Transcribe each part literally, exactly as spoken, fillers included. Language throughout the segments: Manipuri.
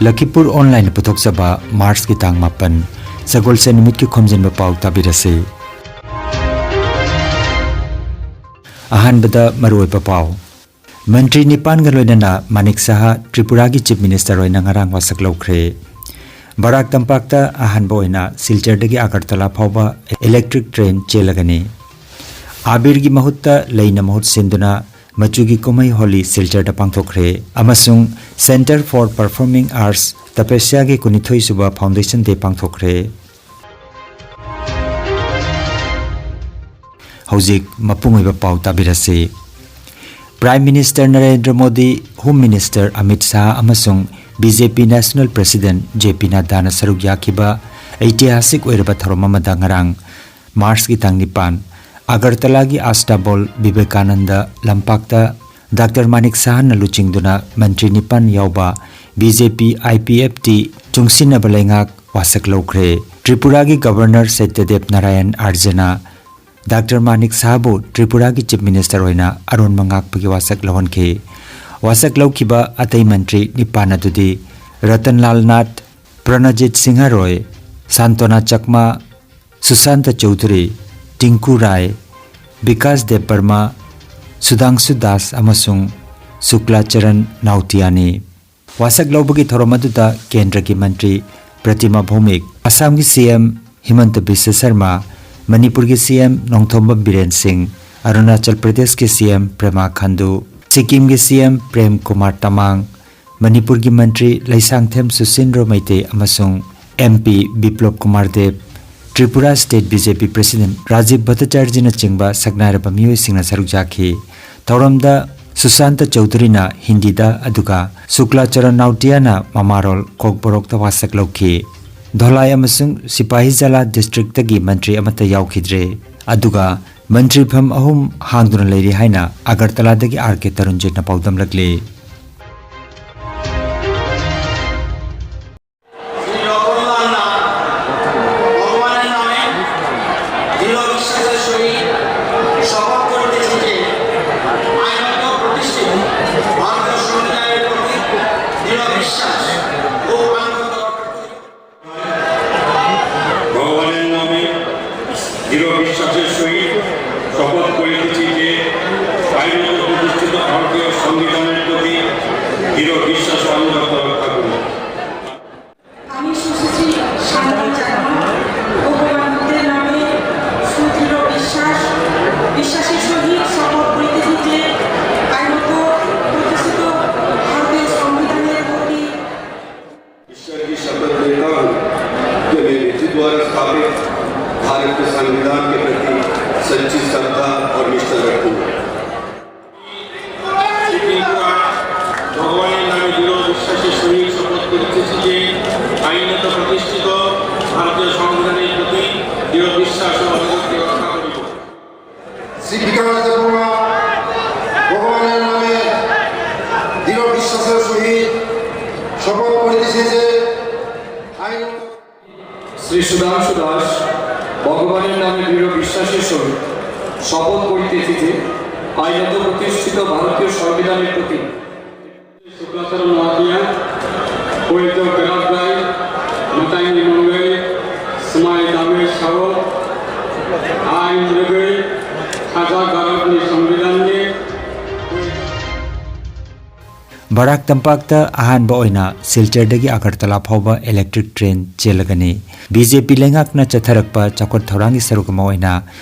ꯂꯈꯤꯄꯨꯔ ꯑꯣꯟꯂꯥꯏꯟꯅ ꯄꯨꯊꯣꯛꯆꯕ ꯃꯥꯔꯆꯀꯤ ꯇꯥꯡ ꯃꯥꯄꯟ, ꯁꯒꯣꯜꯁꯦꯟ ꯅꯨꯃꯤꯠꯀꯤ ꯈꯣꯝꯖꯤꯟꯕ ꯄꯥꯎ ꯇꯥꯕꯤꯔꯁꯤ꯫ ꯑꯍꯥꯟꯕꯗ ꯃꯔꯨꯑꯣꯏꯕ ꯄꯥꯎ꯫ ꯃꯟꯇ꯭ꯔꯤ ꯅꯤꯄꯥꯟꯒ ꯂꯣꯏꯅꯅ ꯃꯥꯅꯤꯛ ꯁꯍꯥ ꯇ꯭ꯔꯤꯄꯨꯔꯥꯒꯤ ꯆꯤꯐ ꯃꯤꯅꯤꯁꯇꯔ ꯑꯣꯏꯅ ꯉꯔꯥꯡ ꯋꯥꯁꯛ ꯂꯧꯈ꯭ꯔꯦ꯫ ꯕꯔꯥꯛ ꯇꯝꯄꯥꯛꯇ ꯑꯍꯥꯟꯕ ꯑꯣꯏꯅ ꯁꯤꯜꯆꯔꯗꯒꯤ ꯑꯒꯔꯇꯂꯥ ꯐꯥꯎꯕ ꯏꯂꯦꯛꯇ꯭ꯔꯤꯛ ꯇ꯭ꯔꯦꯟ ꯆꯦꯜꯂꯒꯅꯤ꯫ ꯑꯕꯤꯔꯒꯤ ꯃꯍꯨꯠꯇ ꯂꯩꯅ ꯃꯍꯨꯠ ꯁꯤꯟꯗꯨꯅ ꯃꯆꯨꯒꯤ ꯀꯨꯝꯍꯩ ꯍꯣꯂꯤ ꯁꯤꯜꯆꯔꯗ ꯄꯥꯡꯊꯣꯛꯈ꯭ꯔꯦ ꯑꯃꯁꯨꯡ Centre for Performing Arts ꯇꯄꯁ꯭ꯌꯥꯒꯤ ꯀꯨꯟꯅꯤꯊꯣꯏ ꯁꯨꯕ ꯐꯥꯎꯟꯗꯦꯁꯟ ꯗꯦ ꯄꯥꯡꯊꯣꯛꯈ꯭ꯔꯦ꯫ ꯍꯧꯖꯤꯛ ꯃꯄꯨꯡ ꯑꯣꯏꯕ ꯄꯥꯎ ꯇꯥꯕꯤꯔꯁꯤ꯫ Prime minister Narendra Modi, home minister Amit Shah ꯑꯃꯁꯨꯡ B J P national president J P ꯅꯗ꯭ꯗꯥꯅ ꯁꯔꯨꯛ ꯌꯥꯈꯤꯕ ꯑꯩꯇꯤꯍꯥꯁꯤꯛ ꯑꯣꯏꯔꯕ ꯊꯧꯔꯝ ꯑꯃꯗ ꯉꯔꯥꯡ ꯃꯥꯔꯆꯀꯤ ꯇꯥꯡ ꯅꯤꯄꯥꯟ, ꯑꯒꯔꯇꯂꯥꯒꯤ ꯑꯁꯇꯥꯕꯣꯜ ꯕꯤꯕꯦꯀꯥꯅꯟꯗ ꯂꯝꯄꯥꯛꯇ ꯗꯥꯛꯇꯔ ꯃꯥꯅꯤꯛ ꯁꯍꯥꯅ ꯂꯨꯆꯤꯡꯗꯨꯅ ꯃꯟꯇ꯭ꯔꯤ ꯅꯤꯄꯥꯟ ꯌꯥꯎꯕ B J P I P F T ꯆꯨꯡꯁꯤꯟꯅꯕ ꯂꯩꯉꯥꯛ ꯋꯥꯁꯛ ꯂꯧꯈ꯭ꯔꯦ꯫ ꯇ꯭ꯔꯤꯄꯨꯔꯥꯒꯤ ꯒꯕꯔꯅꯔ ꯁꯇ꯭ꯌꯗꯦꯕ ꯅꯥꯔꯥꯌꯟ ꯑꯥꯔꯖꯅ ꯗꯥꯛꯇꯔ ꯃꯥꯅꯤꯛ ꯁꯍꯥꯕꯨ ꯇ꯭ꯔꯤꯄꯨꯔꯥꯒꯤ ꯆꯤꯐ ꯃꯤꯅꯤꯁꯇꯔ ꯑꯣꯏꯅ ꯑꯔꯣꯟꯕ ꯉꯥꯛꯄꯒꯤ ꯋꯥꯁꯛ ꯂꯧꯍꯟꯈꯤ꯫ ꯋꯥꯁꯛ ꯂꯧꯈꯤꯕ ꯑꯇꯩ ꯃꯟꯇ꯭ꯔꯤ ꯅꯤꯄꯥꯟ ꯑꯗꯨꯗꯤ ꯔꯇꯟꯂꯥꯜ ꯅꯥꯊ, ꯄ꯭ꯔꯅꯖꯤꯠ ꯁꯤꯡꯍ ꯔꯣꯏ, ꯁꯥꯟꯇꯣꯅꯥ ꯆꯛꯃꯥ, ꯁꯨꯁꯥꯟꯇ ꯆꯧꯙꯨꯔꯤ, ꯇꯤꯡꯀꯨ ꯔꯥꯏ, ꯕꯤꯀꯥꯁ ꯗꯦꯕ ꯕꯔꯃꯥ, ꯁꯨꯙꯥꯡꯁꯨ ꯗꯥꯁ ꯑꯃꯁꯨꯡ ꯁꯨꯀ꯭ꯂꯥꯆꯔꯟ ꯅꯥꯎꯇꯤꯌꯥꯅꯤ꯫ ꯋꯥꯁꯛ ꯂꯧꯕꯒꯤ ꯊꯧꯔꯝ ꯑꯗꯨꯗ ꯀꯦꯟꯗ꯭ꯔꯒꯤ ꯃꯟꯇ꯭ꯔꯤ ꯄ꯭ꯔꯇꯤꯃꯥ ꯚꯧꯃꯤꯛ, ꯑꯁꯥꯝꯒꯤ ꯁꯤ ꯑꯦꯝ ꯍꯤꯃꯟꯇ ꯕꯤꯁ꯭ꯋ ꯁꯔꯃ, ꯃꯅꯤꯄꯨꯔꯒꯤ ꯁꯤ ꯑꯦꯝ ꯅꯣꯡꯊꯣꯝꯕꯝ ꯕꯤꯔꯦꯟ ꯁꯤꯡ, ꯑꯔꯨꯅꯥꯆꯜ ꯄ꯭ꯔꯗꯦꯁꯀꯤ ꯁꯤ ꯑꯦꯝ ꯄ꯭ꯔꯦꯃꯥ ꯈꯥꯟꯗꯨ, ꯁꯤꯛꯀꯤꯝꯒꯤ ꯁꯤ ꯑꯦꯝ ꯄ꯭ꯔꯦꯝ ꯀꯨꯃꯥꯔ ꯇꯃꯥꯡ, ꯃꯅꯤꯄꯨꯔꯒꯤ ꯃꯟꯇ꯭ꯔꯤ ꯂꯩꯁꯥꯡꯊꯦꯝ ꯁꯨꯁꯤꯟꯗ꯭ꯔꯣ ꯃꯩꯇꯩ ꯑꯃꯁꯨꯡ ꯑꯦꯝ ꯄꯤ ꯕꯤꯄ꯭ꯂꯕ ꯀꯨꯃꯥꯔ ꯗꯦꯕ, ꯇ꯭ꯔꯤꯄꯨꯔꯥ ꯁ꯭ꯇꯦꯠ ꯕꯤ ꯖꯦ ꯄꯤ ꯄ꯭ꯔꯦꯁꯤꯗꯦꯟꯠ ꯔꯥꯖꯤꯕ ꯚꯠꯇꯆꯥꯔꯖꯤꯅꯆꯤꯡꯕ ꯁꯛꯅꯥꯏꯔꯕ ꯃꯤꯑꯣꯏꯁꯤꯡꯅ ꯁꯔꯨꯛ ꯌꯥꯈꯤ꯫ ꯊꯧꯔꯝꯗ ꯁꯨꯁꯥꯟꯇ ꯆꯧꯙꯨꯔꯤꯅ ꯍꯤꯟꯗꯤꯗ, ꯑꯗꯨꯒ ꯁꯨꯀ꯭ꯂꯥꯆꯔꯟ ꯅꯥꯎꯇꯤꯌꯥꯅ ꯃꯃꯥꯔꯣꯜ ꯀꯣꯛꯕꯣꯔꯣꯛꯇ ꯋꯥꯁꯛ ꯂꯧꯈꯤ꯫ ꯙꯣꯂꯥꯏ ꯑꯃꯁꯨꯡ ꯁꯤꯄꯥꯍꯤꯖꯥꯂꯥ ꯗꯤꯁꯇ꯭ꯔꯤꯛꯇꯒꯤ ꯃꯟꯇ꯭ꯔꯤ ꯑꯃꯠꯇ ꯌꯥꯎꯈꯤꯗ꯭ꯔꯦ꯫ ꯑꯗꯨꯒ ꯃꯟꯇ꯭ꯔꯤꯐꯝ ꯑꯍꯨꯝ ꯍꯥꯡꯗꯨꯅ ꯂꯩꯔꯤ ꯍꯥꯏꯅ ꯑꯒꯔꯇꯂꯥꯗꯒꯤ ꯑꯥꯔ ꯀꯦ ꯇꯔꯨꯟꯖꯤꯠꯅ ꯄꯥꯎꯗꯝꯂꯛꯂꯤ꯫ শ্রী রতনলাল নাথ ভগবানের নামে দৃঢ় বিশ্বাসের সহিত শপথ করিতেছি যে আইনত প্রতিষ্ঠিত ভারতীয় সংবিধানের প্রতি দৃঢ় বিশ্বাস সহিত শপথ করিতেছি যে আইনত প্রতিষ্ঠিত ভারতীয় সংবিধানের প্রতি দৃঢ় বিশ্বাস ও আনুগত্য রক্ষা করিব। আমি সুশ্রী সান্যাল চাকমা ভগবান বুদ্ধের নামে সুদৃঢ় বিশ্বাস, বিশ্বাসের সহিত শপথ করিতেছি যে আইনত প্রতিষ্ঠিত ভারতীয় সংবিধানের প্রতি ईश्वर की शपथ लेता हूँ कि मैं विधि द्वारा स्थापित भारत के संविधान के प्रति सच्ची श्रद्धा और निष्ठा रखूंगा। ভগবানের নামে দৃঢ় বিশ্বাসের সহিত শপথ করিতেছি যে আইনত প্রতিষ্ঠিত ভারতীয় সংবিধানের প্রতি দৃঢ় বিশ্বাস ও আনুগত্য রক্ষা করিব। শ্রী বিকাশ দেববর্মা ভগবানের নামে দৃঢ় বিশ্বাসের সহিত শপথ করিতেছি যে আইন শ্রী সুধাংশু দাস ভগবানের নামে দৃঢ় বিশ্বাসের সহিত শপথ করিতেছি যে আইনত প্রতিষ্ঠিত ভারতীয় সংবিধানের প্রতি শুক্লাচরণ মহাপিয়া, পৈত গরাবাই, মতাইনি মঙ্গই, সুমাই দামে সাও, আইন রগই, খাজা গরবনি সংবিধাননি, ꯕꯔꯥꯛ ꯇꯝꯄꯥꯛꯇ ꯑꯍꯥꯟꯕ ꯑꯣꯏꯅ ꯁꯤꯜꯆꯔꯗꯒꯤ ꯑꯒꯔꯇꯂꯥ ꯐꯥꯎꯕ ꯏꯂꯦꯛꯇ꯭ꯔꯤꯛ ꯇ꯭ꯔꯦꯟ ꯆꯦꯜꯂꯒꯅꯤ꯫ ꯕꯤ ꯖꯦ ꯄꯤ ꯂꯩꯉꯥꯛꯅ ꯆꯠꯊꯔꯛꯄ ꯆꯥꯎꯈꯠ ꯊꯧꯔꯥꯡꯒꯤ ꯁꯔꯨꯛ ꯑꯃ ꯑꯣꯏꯅ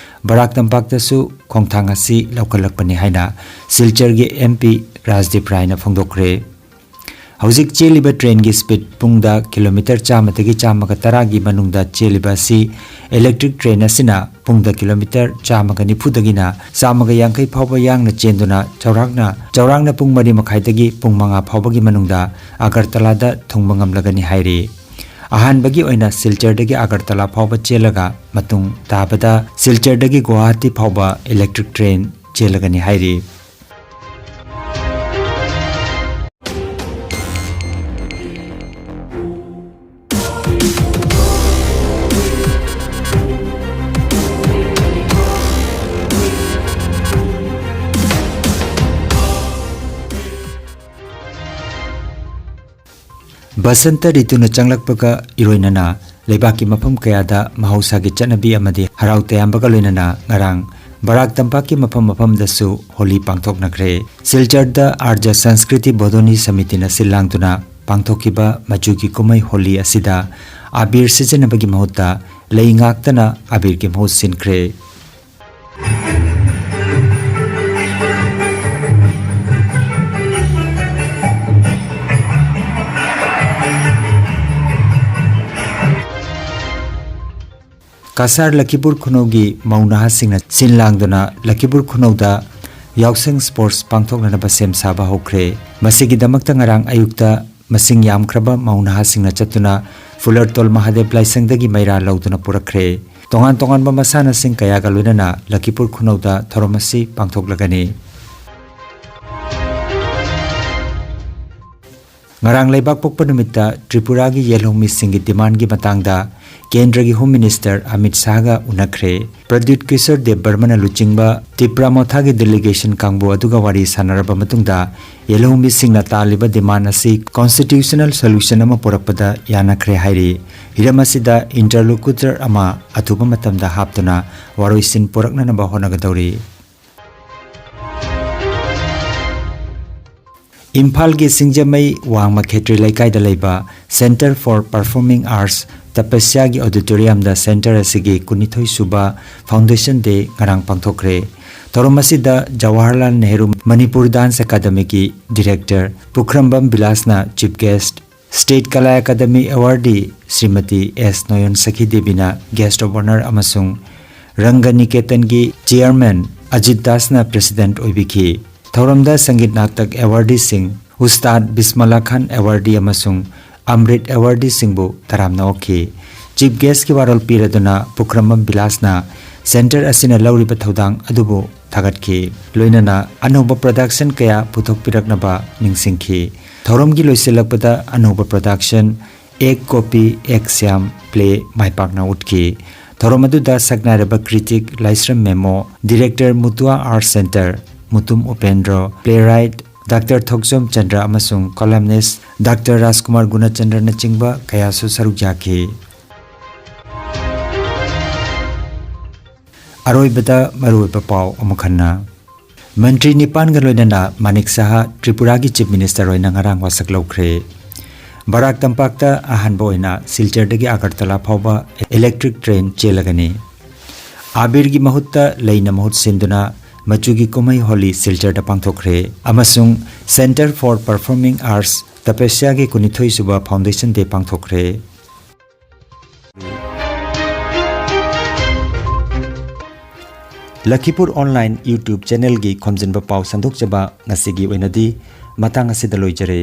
ꯕꯔꯥꯛ ꯇꯝꯄꯥꯛꯇꯁꯨ ꯈꯣꯡꯊꯥꯡ ꯑꯁꯤ ꯂꯧꯈꯠꯂꯛꯄꯅꯤ ꯍꯥꯏꯅ ꯁꯤꯜꯆꯔꯒꯤ ꯑꯦꯝ ꯄꯤ ꯔꯥꯖꯗꯤꯞ ꯔꯥꯏꯅ ꯐꯣꯡꯗꯣꯛꯈ꯭ꯔꯦ꯫ ꯍꯧꯖꯤꯛ ꯆꯦꯜꯂꯤꯕ ꯇ꯭ꯔꯦꯟꯒꯤ ꯁ꯭ꯄꯤꯗ ꯄꯨꯡꯗ ꯀꯤꯂꯣꯃꯤꯇꯔ ꯆꯥꯝꯃꯗꯒꯤ ꯆꯥꯝꯃꯒ ꯇꯔꯥꯒꯤ ꯃꯅꯨꯡꯗ ꯆꯦꯜꯂꯤꯕ ꯑꯁꯤ ꯏꯂꯦꯛꯇ꯭ꯔꯤꯛ ꯇ꯭ꯔꯦꯟ ꯑꯁꯤꯅ ꯄꯨꯡꯗ ꯀꯤꯂꯣꯃꯤꯇꯔ ꯆꯥꯝꯃꯒ ꯅꯤꯐꯨꯗꯒꯤꯅ ꯆꯥꯝꯃꯒ ꯌꯥꯡꯈꯩ ꯐꯥꯎꯕ ꯌꯥꯡꯅ ꯆꯦꯟꯗꯨꯅ ꯆꯥꯎꯔꯥꯛꯅ, ꯆꯥꯎꯔꯥꯛꯅ ꯄꯨꯡ ꯃꯔꯤ ꯃꯈꯥꯏꯗꯒꯤ ꯄꯨꯡ ꯃꯉꯥ ꯐꯥꯎꯕꯒꯤ ꯃꯅꯨꯡꯗ ꯑꯒꯔꯇꯂꯥꯗ ꯊꯨꯡꯕ ꯉꯝꯂꯒꯅꯤ ꯍꯥꯏꯔꯤ꯫ ꯑꯍꯥꯟꯕꯒꯤ ꯑꯣꯏꯅ ꯁꯤꯜꯆꯔꯗꯒꯤ ꯑꯒꯔꯇꯂꯥ ꯐꯥꯎꯕ ꯆꯦꯜꯂꯒ ꯃꯇꯨꯡ ꯇꯥꯕꯗ ꯁꯤꯜꯆꯔꯗꯒꯤ ꯒꯨꯋꯥꯍꯥꯇꯤ ꯐꯥꯎꯕ ꯏꯂꯦꯛꯇ꯭ꯔꯤꯛ ꯇ꯭ꯔꯦꯟ ꯆꯦꯜꯂꯒꯅꯤ ꯍꯥꯏꯔꯤ꯫ ꯕꯁꯟꯇ ꯔꯤꯇꯨꯅ ꯆꯪꯂꯛꯄꯒ ꯏꯔꯣꯏꯅꯅ ꯂꯩꯕꯥꯛꯀꯤ ꯃꯐꯝ ꯀꯌꯥꯗ ꯃꯍꯧꯁꯥꯒꯤ ꯆꯠꯅꯕꯤ ꯑꯃꯗꯤ ꯍꯔꯥꯎ ꯇꯌꯥꯝꯕꯒ ꯂꯣꯏꯅꯅ ꯉꯔꯥꯡ ꯕꯔꯥꯛ ꯇꯝꯄꯥꯛꯀꯤ ꯃꯐꯝ ꯃꯐꯝꯗꯁꯨ ꯍꯣꯂꯤ ꯄꯥꯡꯊꯣꯛꯅꯈ꯭ꯔꯦ꯫ ꯁꯤꯜꯆꯔꯗ ꯑꯥꯔꯖ ꯁꯪꯁꯀ꯭ꯔꯤꯇꯤ ꯕꯣꯙꯣꯅꯤ ꯁꯃꯤꯇꯤꯅ ꯁꯤꯜ ꯂꯥꯡꯗꯨꯅ ꯄꯥꯡꯊꯣꯛꯈꯤꯕ ꯃꯆꯨꯒꯤ ꯀꯨꯝꯍꯩ ꯍꯣꯂꯤ ꯑꯁꯤꯗ ꯑꯕꯤꯔ ꯁꯤꯖꯤꯟꯅꯕꯒꯤ ꯃꯍꯨꯠꯇ ꯂꯩ ꯉꯥꯛꯇꯅ ꯑꯕꯤꯔꯒꯤ ꯃꯍꯨꯠ ꯁꯤꯟꯈ꯭ꯔꯦ꯫ ꯀꯁꯥꯔ ꯂꯈꯤꯄꯨꯔ ꯈꯨꯅꯧꯒꯤ ꯃꯧ ꯅꯍꯥꯁꯤꯡꯅ ꯁꯤꯟ ꯂꯥꯡꯗꯨꯅ ꯂꯈꯤꯄꯨꯔ ꯈꯨꯅꯧꯗ ꯌꯥꯎꯁꯪ ꯁ꯭ꯄꯣꯔꯠꯁ ꯄꯥꯡꯊꯣꯛꯅꯅꯕ ꯁꯦꯝ ꯁꯥꯕ ꯍꯧꯈ꯭ꯔꯦ꯫ ꯃꯁꯤꯒꯤꯗꯃꯛꯇ ꯉꯔꯥꯡ ꯑꯌꯨꯛꯇ ꯃꯁꯤꯡ ꯌꯥꯝꯈ꯭ꯔꯕ ꯃꯧ ꯅꯍꯥꯁꯤꯡꯅ ꯆꯠꯇꯨꯅ ꯐꯨꯂꯔꯇꯣꯜ ꯃꯍꯥꯗꯦꯕ ꯂꯥꯏꯁꯪꯗꯒꯤ ꯃꯩꯔꯥ ꯂꯧꯗꯨꯅ ꯄꯨꯔꯛꯈ꯭ꯔꯦ꯫ ꯇꯣꯉꯥꯟ ꯇꯣꯉꯥꯟꯕ ꯃꯁꯥꯟꯅꯁꯤꯡ ꯀꯌꯥꯒ ꯂꯣꯏꯅꯅ ꯂꯈꯤꯄꯨꯔ ꯈꯨꯅꯧꯗ ꯊꯧꯔꯝ ꯑꯁꯤ ꯄꯥꯡꯊꯣꯛꯂꯒꯅꯤ꯫ ꯉꯔꯥꯡ ꯂꯩꯕꯥꯛ ꯄꯣꯛꯄ ꯅꯨꯃꯤꯠꯇ ꯇ꯭ꯔꯤꯄꯨꯔꯥꯒꯤ ꯌꯦꯜꯍꯧꯃꯤꯁꯤꯡꯒꯤ ꯗꯤꯃꯥꯟꯒꯤ ꯃꯇꯥꯡꯗ ꯀꯦꯟꯗ꯭ꯔꯒꯤ ꯍꯣꯝ ꯃꯤꯅꯤꯁꯇꯔ ꯑꯃꯤꯠ ꯁꯥꯍꯒ ꯎꯅꯈ꯭ꯔꯦ꯫ ꯄ꯭ꯔꯗ꯭ꯌꯨꯠ ꯀꯤꯁꯣꯔ ꯗꯦꯕ ꯕꯔꯃꯅ ꯂꯨꯆꯤꯡꯕ ꯇꯤꯄ꯭ꯔꯥ ꯃꯣꯊꯥꯒꯤ ꯗꯦꯂꯤꯒꯦꯁꯟ ꯀꯥꯡꯕꯨ ꯑꯗꯨꯒ ꯋꯥꯔꯤ ꯁꯥꯟꯅꯔꯕ ꯃꯇꯨꯡꯗ ꯌꯦꯜꯍꯧꯃꯤꯁꯤꯡꯅ ꯇꯥꯜꯂꯤꯕ ꯗꯤꯃꯥꯟ ꯑꯁꯤ ꯀꯣꯟꯁꯇꯤꯇ꯭ꯌꯨꯁꯅꯦꯜ ꯁꯣꯂꯨꯁꯟ ꯑꯃ ꯄꯨꯔꯛꯄꯗ ꯌꯥꯅꯈ꯭ꯔꯦ ꯍꯥꯏꯔꯤ꯫ ꯍꯤꯔꯝ ꯑꯁꯤꯗ ꯏꯟꯇꯔꯂꯣꯀꯨꯇꯔ ꯑꯃ ꯑꯊꯨꯕ ꯃꯇꯝꯗ ꯍꯥꯞꯇꯨꯅ ꯋꯥꯔꯣꯏꯁꯤꯟ ꯄꯨꯔꯛꯅꯅꯕ ꯍꯣꯠꯅꯒꯗꯧꯔꯤ꯫ ꯏꯝꯐꯥꯜꯒꯤ ꯁꯤꯡꯖꯃꯩ ꯋꯥꯡꯃ ꯈꯦꯇ꯭ꯔꯤ ꯂꯩꯀꯥꯏꯗ ꯂꯩꯕ Centre for Performing Arts ꯇꯄꯁ꯭ꯌꯥꯒꯤ ꯑꯣꯗꯤꯇꯣꯔꯤꯌꯝꯗ ꯁꯦꯟꯇꯔ ꯑꯁꯤꯒꯤ ꯀꯨꯟꯅꯤꯊꯣꯏ ꯁꯨꯕ ꯐꯥꯎꯟꯗꯦꯁꯟ ꯗꯦ ꯉꯔꯥꯡ ꯄꯥꯡꯊꯣꯛꯈ꯭ꯔꯦ꯫ ꯊꯧꯔꯝ ꯑꯁꯤꯗ ꯖꯋꯥꯍꯔꯂꯥꯜ ꯅꯦꯍꯔꯨ ꯃꯅꯤꯄꯨꯔ ꯗꯥꯟꯁ ꯑꯦꯀꯥꯗꯃꯤꯒꯤ ꯗꯤꯔꯦꯛꯇꯔ ꯄꯨꯈ꯭ꯔꯝꯕꯝ ꯕꯤꯂꯥꯁꯅ chief guest, state Kala academy awardee Shrimati S Noyon Sakhi ꯗꯦꯕꯤꯅ ꯒꯦꯁ꯭ꯠ ꯑꯣꯐ ꯑꯣꯅꯔ ꯑꯃꯁꯨꯡ ꯔꯪꯒ ꯅꯤꯀꯦꯇꯟꯒꯤ ꯆꯤꯌꯔꯃꯦꯟ ꯑꯖꯤꯠ ꯗꯥꯁꯅ ꯄ꯭ꯔꯦꯁꯤꯗꯦꯟꯠ ꯑꯣꯏꯕꯤꯈꯤ꯫ ꯊꯧꯔꯝꯗ ꯁꯪꯒꯤꯠ ꯅꯥꯇꯛ ꯑꯦꯋꯥꯔꯗꯤꯁꯤꯡ, ꯎꯁꯇꯥꯗ ꯕꯤꯁꯃꯂꯥ ꯈꯥꯟ ꯑꯦꯋꯥꯔꯗꯤ ꯑꯃꯁꯨꯡ ꯑꯃ꯭ꯔꯤꯠ ꯑꯦꯋꯥꯔꯗꯤꯁꯤꯡꯕꯨ ꯇꯔꯥꯝꯅ ꯑꯣꯛꯈꯤ꯫ ꯆꯤꯐ ꯒꯦꯁ꯭ꯠꯀꯤ ꯋꯥꯔꯣꯜ ꯄꯤꯔꯗꯨꯅ ꯄꯨꯈ꯭ꯔꯝꯕꯝ ꯕꯤꯂꯥꯁꯅ ꯁꯦꯟꯇꯔ ꯑꯁꯤꯅ ꯂꯧꯔꯤꯕ ꯊꯧꯗꯥꯡ ꯑꯗꯨꯕꯨ ꯊꯥꯒꯠꯈꯤ꯫ ꯂꯣꯏꯅꯅ ꯑꯅꯧꯕ ꯄ꯭ꯔꯗꯛꯁꯟ ꯀꯌꯥ ꯄꯨꯊꯣꯛꯄꯤꯔꯛꯅꯕ ꯅꯤꯡꯁꯤꯡꯈꯤ꯫ ꯊꯧꯔꯝꯒꯤ ꯂꯣꯏꯁꯤꯜꯂꯛꯄꯗ ꯑꯅꯧꯕ ꯄ꯭ꯔꯗꯛꯁꯟ ꯑꯦꯛ ꯀꯣꯄꯤ ꯑꯦꯛ ꯁ꯭ꯌꯥꯝ ꯄ꯭ꯂꯦ ꯃꯥꯏ ꯄꯥꯛꯅ ꯎꯠꯈꯤ꯫ ꯊꯧꯔꯝ ꯑꯗꯨꯗ ꯁꯛꯅꯥꯏꯔꯕ critic Laishram Memo, director Mutua art centre Mutum Upendro, playwright doctor Thokchom Chandra ꯑꯃꯁꯨꯡ ꯀꯣꯂꯝꯅꯤꯁ꯭ꯠ ꯗꯥꯛꯇꯔ ꯔꯥꯖꯀꯨꯃꯥꯔ ꯒꯨꯅꯆꯟꯗ꯭ꯔꯅꯆꯤꯡꯕ ꯀꯌꯥꯁꯨ ꯁꯔꯨꯛ ꯌꯥꯈꯤ꯫ ꯑꯔꯣꯏꯕꯗ ꯃꯔꯨꯑꯣꯏꯕ ꯄꯥꯎ ꯑꯃꯨꯛ ꯍꯟꯅ꯫ ꯃꯟꯇ꯭ꯔꯤ ꯅꯤꯄꯥꯟꯒ ꯂꯣꯏꯅꯅ ꯃꯥꯅꯤꯛ ꯁꯍꯥ ꯇ꯭ꯔꯤꯄꯨꯔꯥꯒꯤ ꯆꯤꯐ ꯃꯤꯅꯤꯁꯇꯔ ꯑꯣꯏꯅ ꯉꯔꯥꯡ ꯋꯥꯁꯛ ꯂꯧꯈ꯭ꯔꯦ꯫ ꯕꯔꯥꯛ ꯇꯝꯄꯥꯛꯇ ꯑꯍꯥꯟꯕ ꯑꯣꯏꯅ ꯁꯤꯜꯆꯔꯗꯒꯤ ꯑꯒꯔꯇꯂꯥ ꯐꯥꯎꯕ ꯏꯂꯦꯛꯇ꯭ꯔꯤꯛ ꯇ꯭ꯔꯦꯟ ꯆꯦꯜꯂꯒꯅꯤ꯫ ꯑꯥꯕꯤꯔꯒꯤ ꯃꯍꯨꯠꯇ ꯂꯩꯅ ꯃꯍꯨꯠ ꯁꯤꯟꯗꯨꯅ ꯃꯆꯨꯒꯤ ꯀꯨꯝꯍꯩ ꯍꯣꯂꯤ ꯁꯤꯜꯆꯔꯗ ꯄꯥꯡꯊꯣꯛꯈ꯭ꯔꯦ ꯑꯃꯁꯨꯡ Centre for Performing Arts ꯇꯄꯁ꯭ꯌꯥꯒꯤ ꯀꯨꯟꯅꯤꯊꯣꯏ ꯁꯨꯕ ꯐꯥꯎꯟꯗꯦꯁꯟ ꯗꯦ ꯄꯥꯡꯊꯣꯛꯈ꯭ꯔꯦ꯫ ꯂꯈꯤꯄꯨꯔ ꯑꯣꯟꯂꯥꯏꯟ YouTube ꯆꯦꯅꯦꯜꯒꯤ ꯈꯣꯝꯖꯤꯟꯕ ꯄꯥꯎ ꯁꯟꯗꯣꯛꯆꯕ ꯉꯁꯤꯒꯤ ꯑꯣꯏꯅꯗꯤ ꯃꯇꯥꯡ ꯑꯁꯤꯗ ꯂꯣꯏꯖꯔꯦ꯫